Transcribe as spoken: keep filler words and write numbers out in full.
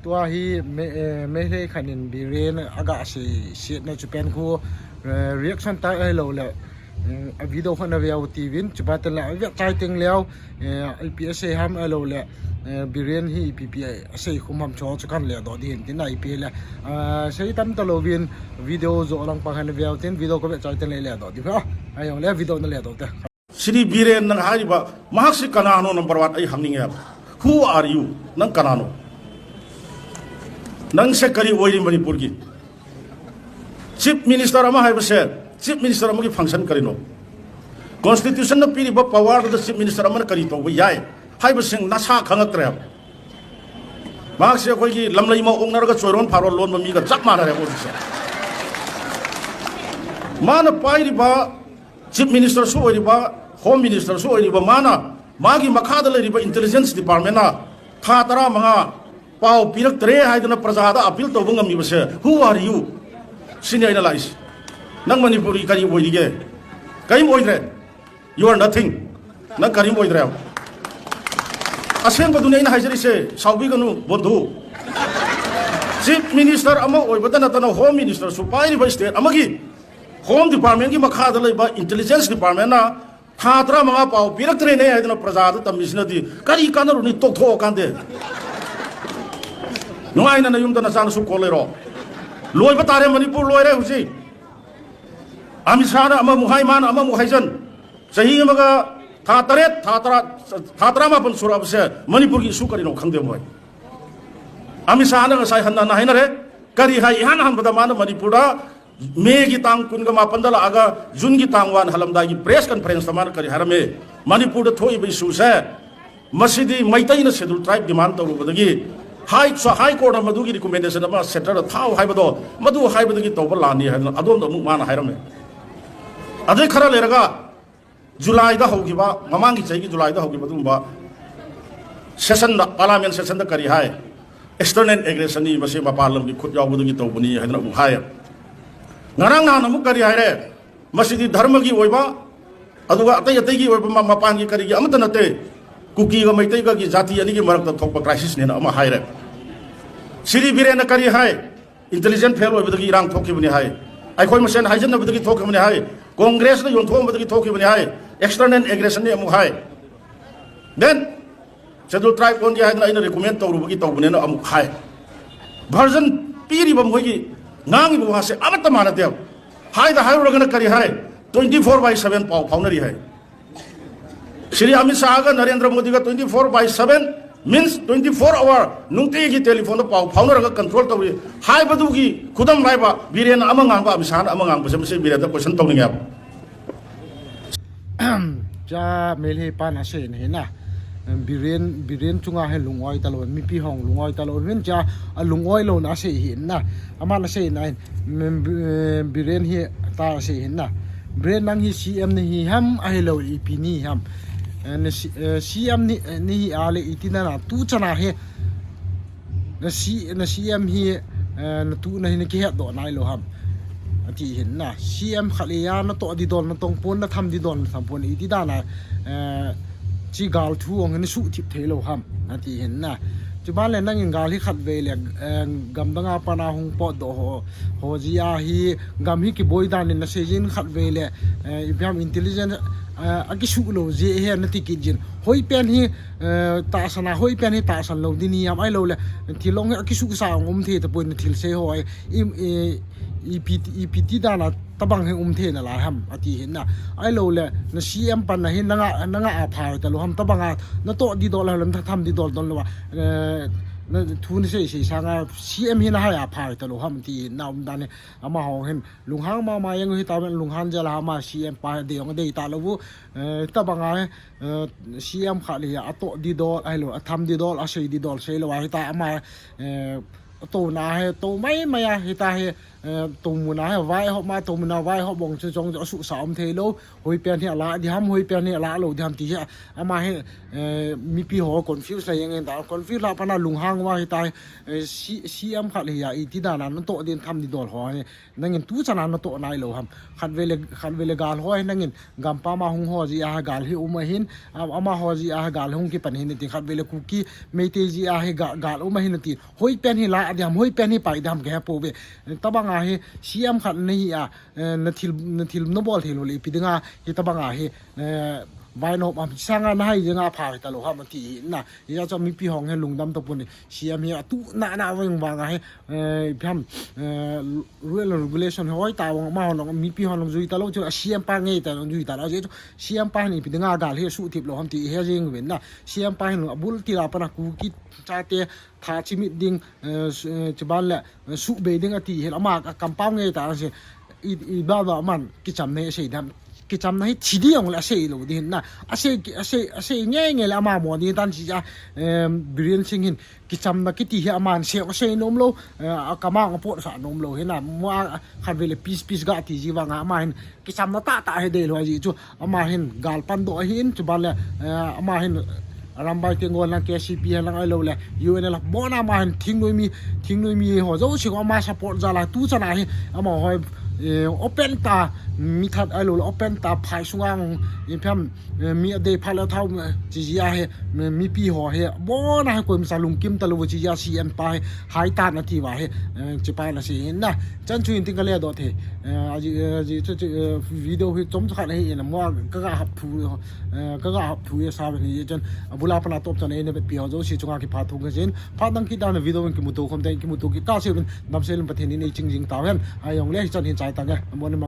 Tua hi me, eh, Meitei khat in Biren aga sei sietna chu pen khu, eh, reaction ta ahilou le, eh, a video khat na veu tiuvin, chupa ten la a vek chai teng leu, eh, ipi asei ham ahilou le, eh, Biren hi ipi pi asei khum ham chu chu kan le doh ding tin a ipi le, ah, sei tam ta louvin video jo lang pang han veu tin video ka vek chai teng le le doh ding ha. Ahilou le video na le doh te. Shri Biren nang hairiba, mahak si kanano number one ei hangning e. Who are you? Nang kanano? Nang se kari oiri Manipur ki? Chief Minister ama haiba se, Chief Minister ama ki function kari no? Constitution na piriba power da Chief Minister ama na kari to yai. Haiba sing nasa khangak tre. Mahak se koi ki lamlai ma ong na ra ka choiron pharon lon ma mi ka chak ma na re ko se. Mana pairiba, Chief Minister su oiriba, Home Minister su oiriba mana, magi makha da leiriba Intelligence Department na, tha tara manga, pao pirak tre haidana praja da appeal to bang mi ba se, who are you? Senior analyst. Nang Manipuri kari oiri ge. Kari oiri. You are nothing. Nang kari oiri. Asen ba dunia ina haijari se, saubi kanu, bondhu. Chief Minister ama oiba da na ta na Home Minister su pairiba state, ama ki Home Department ki makha da leiba Intelligence Department na, tha tara manga pao pirak tre ne, haidana praja da tammi sina di, kari kana ru ni tok tho kan de. Nungai na na yum da na san su ko le ro. Loi ba tare Manipur loi re husi. Amit Shah na ama mu hai man, ama mu hai jan. Sahi ma ka tha tare, tha tara, tha tara ma pun sura ba se, Manipur ki su kari no khang de moi. Amit Shah na sai han na hai na re, kari hai han han ba da mana Manipur da, May ki tang kun ga ma pan da la aga, June ki tang wan halam da ki press conference ta mana kari har me, Manipur da thoi ba su se, masidi Meitei na Scheduled Tribe demand tau ba da ki, High, so High Court na madu ki recommendation ma setter da thau hai ba do, madu hai ba da ki tau ba la ni hai na, adom da mu mana hai ra me. Adai khara le ra ga, July da hou ki ba, mamang ki chai ki July da hou ki ba dum ba. Session da, Parliament session da kari hai. External aggression ni, masi mapalam ki khut yau budung ki tau buni, hai na u hai. Ngarang na na mu kari hai re. Masidi dharma ki oi ba. Aduga atai atai ki oi ba ma, mapan ki kari ki amata na te. Kuki ga Meitei ga ki jati ani ki marak da thok ba crisis ni na ama hai re. Shri Biren na kari hai. Intelligence fail oiba da ki irang thok ki bani hai. Ai khoi masen hai jan na ba da ki thok ki bani hai. Congress na yon thok ba da ki thok ki bani hai. External aggression ni amu hai. Then, Scheduled Tribe kon ki hai na ina recommend tau ru ba ki tau bani na amu hai. Version piri bam hoi ki ngang ibu ha se amata mana teu. Hai da hai ru ga na kari hai. Twenty-four by seven pao phau na ri hai. Shri Amit Shah ga Narendra Modi ga twenty-four by seven means twenty-four hour nungti ki telephone da pao phau na ra ga control tau ri. Hai ba du ki khudam rai ba Biren ama ngang ba Amit Shah ama ngang ba se se Biren da question tau ni nge ba. Cha Meitei pan asei na hi na. Biren, Biren chunga hi lungoi ta lou, mipi hong lungoi ta lou, min cha a lungoi lou na asei hi na. Ama na sei na hin, mm, Bi-, Biren hi ta asei hi na. Biren nang hi C M ni hi ham, ahilou ipi ni ham. Eh, na C-, eh, C M ni, eh, ni hi a le iti na na tu chana hi. Na C-, na C M hi, eh, na tu na hi na kihet do nai lou ham. Ati hin na. C M khat le ya na to di dol na tong pon na tham di dol na tham pon iti da na, eh, chi gal thu ong na su thip thei lou ham. Ati hin na. Chuban le nang in gal hi khat ve le, eh, gam dang a pana hung pot do ho, ho ji a hi gam hi ki boi dan in na sei jin khat ve le, eh, ipi ham intelligence, eh, a ki su lou ji he na ti kit jin. Hoi pen hi, eh, tahsan a hoi pen hi tahsan lou di ni ham ai lou le. Thil long hi a ki su sa ong um thei ta poi na thil sei ho ai. I, i, ipi, ipi ti dan a tabang hi um thei na lai ham ati hin na. Ai lou le, na C M pan na hi na nga, na nga a phai ta lou ham tabang a, na to di dol a lou, na tham di dol don lou a. Eh, na thu ni sei sei sang a C M hi na hai a phai ta lou ham ti hin na um dan hi. Ama ho hin, lunghang ma ma yang hi ta ben lunghang jala ama C M pa de yong de ta lou bu. Eh, tabang a, eh, C M khat le a to di dol, ai lou, a tham di dol, a sei di dol, sei lou a hi ta ama, eh, a to na hi, to mai mai a hi ta hi, Eh, tumuna hi vai hop ma, tumuna vai hop bong chu jong chu asuhsa um thei lou. Hoipen hi ala di ham, hoipen hi ala lou di ham ti hi. Ama hi, eh, mipi ho confuse la jeng in ta. Confuse la pana lunghang uva hi ta. Eh, C-, C M khat hi a, iti dan a natoh din tham di dol ho hi. Nangin tuchan a natoh nai lou ham. Khatvei le, khatvei le gal ho hi nangin gampam a hung ho jeh a hi gal hi um ahin, a, amaho jeh a hi gal hung kipan ahin ti, khatvei le Kuki Meitei jeh a hi ga-, gal um ahin ti. Hoipen hi la di ham, hoipen hi pai di ham kahe pouve. Tabang a hi C M khat nahi a, eh, nathil, nathil nabol thei lou le ipi dinga, hitabang a hi, eh, vai nop ham, sanga nahai dinga pha hita lou ham ti hi na. Hijeh chun mipi hon hi lungdam tapon, C M hi atu na na vang vang a hi, eh, ipi ham, eh, rule and regulation hoi ta vang, amaho long, mipi hon long jui ta lou chu, a C M pa ngei ta long jui ta lou, hijeh chun C M pa hin ipi dinga gal hi suhthip lou ham ti hi jing uvin na. C M pa hin abul tila pana Kuki chate tha chimit ding, eh, su-, eh, chuban le, eh, suhbei ding ati hin ama a kampau ngei ta si. I, i ba ba man kichamna hi asei dam. Kichamna hi thi di jong le asei lou di hin na. Asei, asei, asei ngei ngei le ama mo di tan si ja, em, Biren Singh hin kichamna kiti hi aman sei, asei nom lou, eh, akam a apot sa nom lou hin na. Mo a, a khatvei le peace, peace ga ti ji vang a ama hin kichamna tah tah hi dei lou ahi chu. Ama hin gal pan doh ahin, chuban le, eh, ama hin Arambai Tenggol lang, K C P lang ahilou le U N L abon a ama hin thingnoi mi, thingnoi mi ho jouse ko ama support jal a tuchan a hi amaho, eh, open ta mi that ahilou le open ta phai sunga, ipi ham, eh, mi adei phat le thau, eh, chi jeh a hi, mi, mipi ho hi abon a hi koima sa lungkim ta lou chi jeh a C M pa hi hai tan ati uva hi, eh, chi pa na si hin na. Chan chu in ting ka le doh thei. Eh, aji, eh, aji chu, chu, eh, video hi chom chu khat hi in a mo ka ga hap thu, eh, ka ga hap thu e sa ni chan. Abul a pana top chan e na bet pi ho jouse chunga kipathu ka jin. Phat dang kit dan video in kimuto khom te, kimuto kit ta se uvin, damsel in Pathen in eiching jing tau hen. Ajong le hichan hin chai tang e. Amon